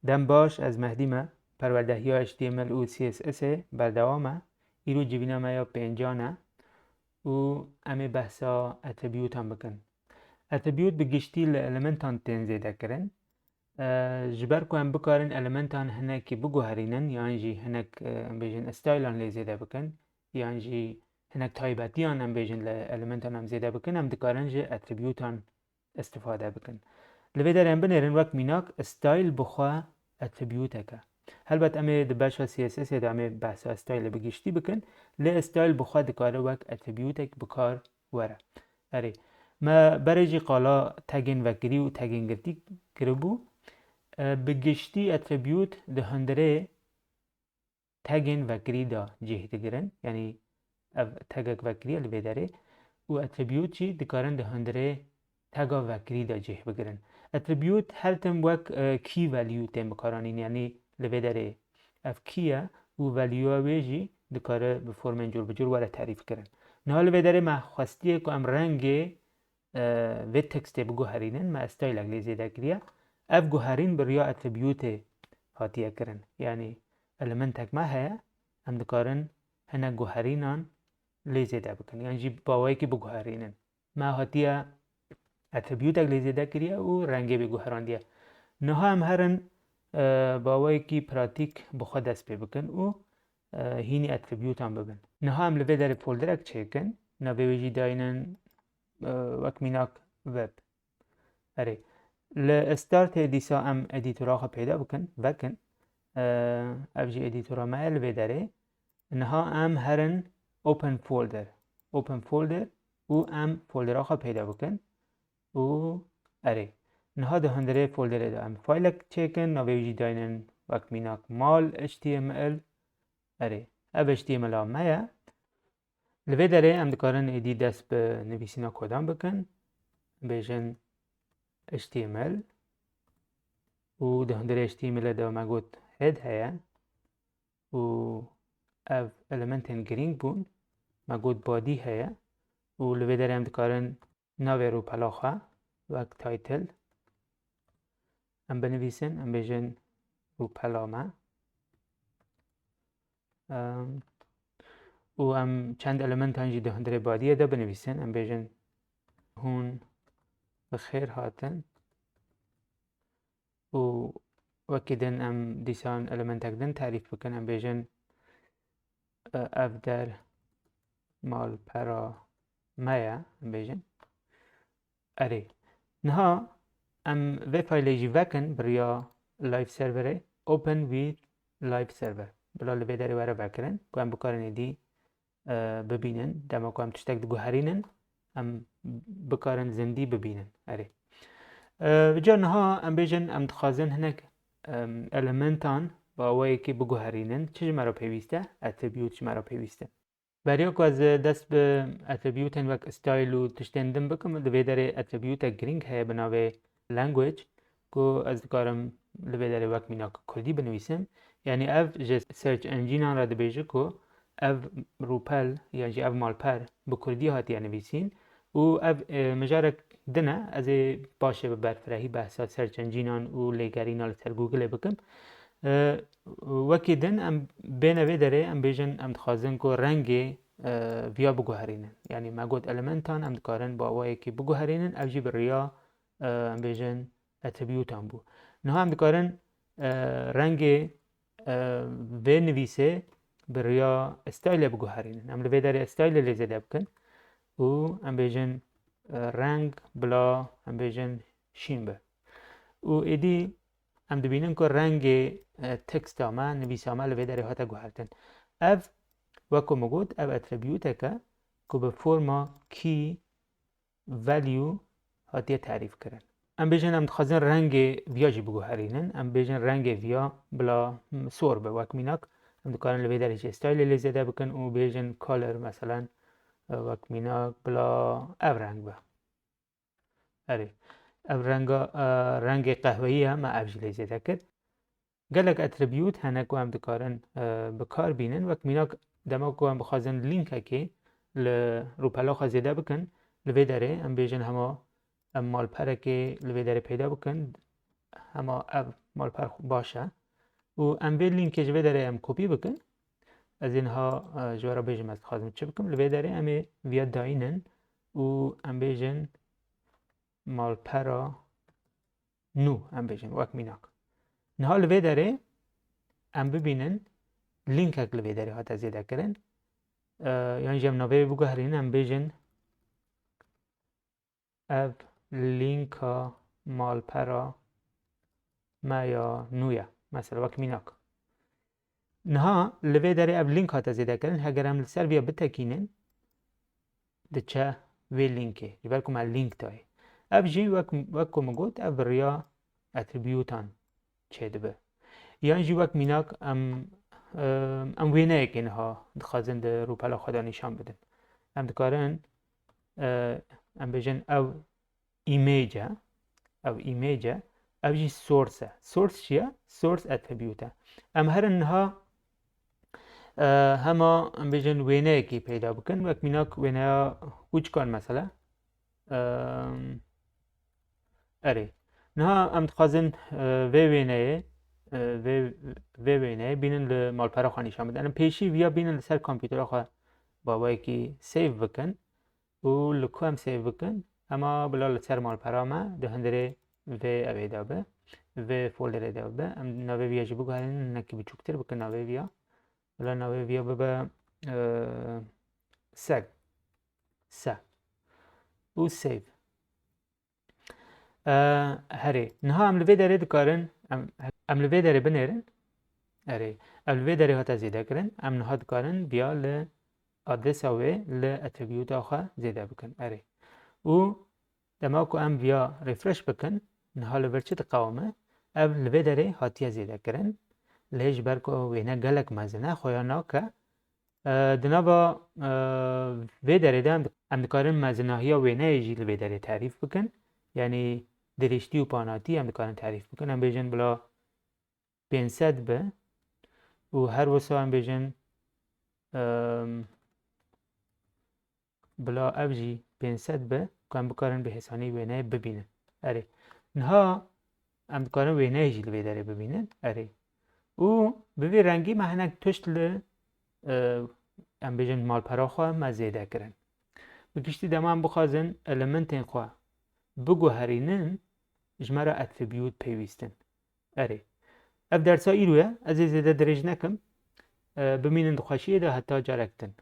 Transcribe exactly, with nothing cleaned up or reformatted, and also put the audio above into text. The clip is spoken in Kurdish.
Dem baş, ez Mehdî me. Perwerdehiya H T M L û C S S ê berdewam e. Îro civîna me ya pêncan e û em ê behsa attribûtan bikin. Attribût bi giştî li elementan tên zêdekirin. E, ji ber ku em bikarin elementan hinekî biguherînin yan jî hinek, e, em bêjin stylean lê zêde bikin yan jî hinek taybetiyan em bêjin li elementan em zêde bikin, em dikarin ji attribûtan istifade bikin. Li vê derê em binêrin wek mînak style bi xwe attribûtek e. Helbet em ê di beşa C S S ê de em ê behsa style bi giştî bikin, lê style bi xwe dikare wek attribûtek bi kar were. Erê, me berê jî qala tagên vekirî û tagên girtî kiribû. E, bi giştî attribût di hundirê tagên vekirî de cih digirin. Yanî ev tagek vekirî ye li vê derê û attribût jî dikarin di hundirê taga vekirî de cih bigirin. Attribût her tim wek, e, key value tên bikaranîn, yanî li vê derê ev key ye û value wê jî dikare bi formên cûr bi cûr were tarîf kirin. Niha li vê derê me xwestiye ku em rengê, e, vê tekstê biguherînin, me stylek lê zêde kiriye. Ev guherîn bi riya attribûtê hatiye kirin. Yanî elementek me heye, em dikarin hinek guherînan lê zêde bikin. Yan jî bi awayekî biguherînin. Me hatiye attribûtek lê zêde kiriye û rengê wê guherandiye. Niha em herin, e, bi awayekî pratîk bi xwe dest pê bikin û, e, hînî attribûtan bibin. Niha em li vê derê folderek çêkin, navê wê jî daynin, e, wek mînak web. Erê, li startê dîsa em edîtora xwe peyda bikin, vekin. E, ev jî edîtora me ye li vê derê. Niha em herin open folder. Open folder û em foldera xwe peyda bikin. Û erê, niha di hundirê folderê de em faylek çêkin, navê wî jî daynin wek mînak mal H T M L. Erê, ev H T M L a me ye. Li vê derê em dikarin êdî dest bi nivîsîna kodan bikin. Bêjin H T M L û di hundirê H T M L de me got head heye û ev elementên girîng bûn. Me got body heye û li vê derê em dikarin navê rûpela xwe wek title em binivîsin, em bêjin rûpela me. Em, û em çend elementan jî di hundirê badiyê de binivîsin. Em bêjin hûn bi xêr hatin. Û wekî din em dîsan elementek din tarîf bikin. Em bêjin, e, ev der malpera me ye. Em bêjin. Erê. Niha em vê faylê jî vekin bi riya live serverê. Open with live server. Bila li vê derê were vekirin ku em bikarin êdî, e, bibînin. Dema ku em tiştek diguherînin, em bikarin zindî bibînin. Erê. E, vêca niha em bêjin em dixwazin hinek, em, elementan bi awayekî biguherînin. Çi ji me re pêwîst e? Attribût ji me re pêwîst e. Beriya ku ez dest bi attribûtên wek style û tiştên din bikim, di vê derê attribûtek girîng heye bi navê language, ku ez dikarim li vê derê wek mînak kurdî binivîsim. Yanî ev ji search enginean re dibêje ku ev rûpel yan jî ev malper bi kurdî hatiye nivîsîn û ev, e, mijarek din e. Ez ê paşê bi berfirehî behsa search enginean û lêgerîna li ser Googleê bikim. E, wekî din em bêne vê derê, em bêjin em dixwazin ku rengê, e, viya biguherînin. Yanî me got elementan em dikarin bi awayekî biguherînin, ev jî bi riya, e, em bêjin attribûtan bû. Niha em dikarin, e, rengê, e, vê nivîsê bi riya style biguherînin. Em li vê derê style lê zêde bikin û em bêjin, e, reng bila em bêjin şîn be. Û êdî em dibînin ku rengê, e, teksta me, nivîsa me li vê derê hate guhertin. Ev, wek ku min got, ev attribûtek e ku bi forma key value hatiye tarîf kirin. Em bêjin em dixwazin rengê viya jî biguherînin. Em bêjin rengê viya bila, hmm, sor be, wek mînak. Em dikarin li vê derê jî style lê zêde bikin û bêjin color, meselen, e, wek mînak bila ev reng be. Erê. Ev renga, e, rengê qehweyî ye, me ev jî lê zêde kir. Gelek attribût hene ku em dikarin, e, bi kar bînin. Wek mînak, dema ku em bixwazin lînkekê li rûpela xwe zêde bikin, li vê derê em bêjin hema em malperekê li vê derê peyda bikin, hema ev malper baş e. Û em vê linkê ji vê derê em kopî bikin. Ez ê niha, e, ji we re bêjim ez dixwazim çi bikim. Li vê derê em ê viya dayînin û em bêjin malpera nû, em bêjin wek mînak. Niha li vê derê em bibînin linkek li vê derê hate zêdekirin. E, yan jî em navê wê biguherînin, em bêjin ev linka malpera me ya nû ye. Mesela wek mînak. Niha li vê derê ev link hate zêdekirin. Heger em li ser viya bitekînin, diçe vê linkê. Ji ber ku me link dayê. Ev jî wek, wek ku min got, ev bi riya atribûtan çêdibe. Yan jî wek mînak em, em wêneyekê niha dixwazin di rûpela xwe de nîşan bidin. Em dikarin, e, em bêjin ew image e, ew image e, ev jî source e. Source çi ye? Source attribute e. Em herin niha, e, hema em bêjin wêneyekî peyda bikin. Wek mînak wêneya kûçikan mesela. Em, erê. Niha em dixwazin, e, vê wêneyê, e, vê, vê wêneyê bînin li malpera xwe nîşan bidin. Em pêşî viya bînin li ser kompûtera xwe bi awayekî save bikin. Û li ku em save bikin? Ema bila li ser malpera me di hundirê vê evê de be, vê folderê de be. Em navê viya jî biguherînin, hinekî biçûktir bikin navê viya. Bila navê viya bibe, e, seg. Se. Û save. E, herê. Niha em li vê derê dikarin, em, em li vê derê binêrin. Erê. Ev li vê derê hate zêde kirin. Em niha dikarin viya li adresa wê li atribûta xwe zêde bikin. Erê. Û dema ku em viya refresh bikin, niha li vir çi diqewime? Ev li vê derê hatiye zêde kirin. Lê ji ber ku wêne gelek mezin e, xuya nake. E, di nava, e, vê derê de em, em dikarin mezinahiya wêneyê jî li vê derê terîf bikin. Yanî dirêjtî û panatî em dikarin terîf bikin. Em bêjin bila pênc sed be û her wisa em bêjin, em, bila ev jî pênc sed be ku em bikarin bi hêsanî wêneyê bibînin. Erê. Niha em dikarin wêneyê jî li vê derê bibînin. Erê. Û bi vî rengî me hinek tişt li, e, em bêjin malpera xwe me zêde kirin. Bi giştî dema em bixwazin elementên xwe biguherînin, ji me re atribût pêwîst in. Erê. Ev dersa îro ye. Ez ê zêde dirêj nekim. E, bimînin di xweşiyê de heta carek din.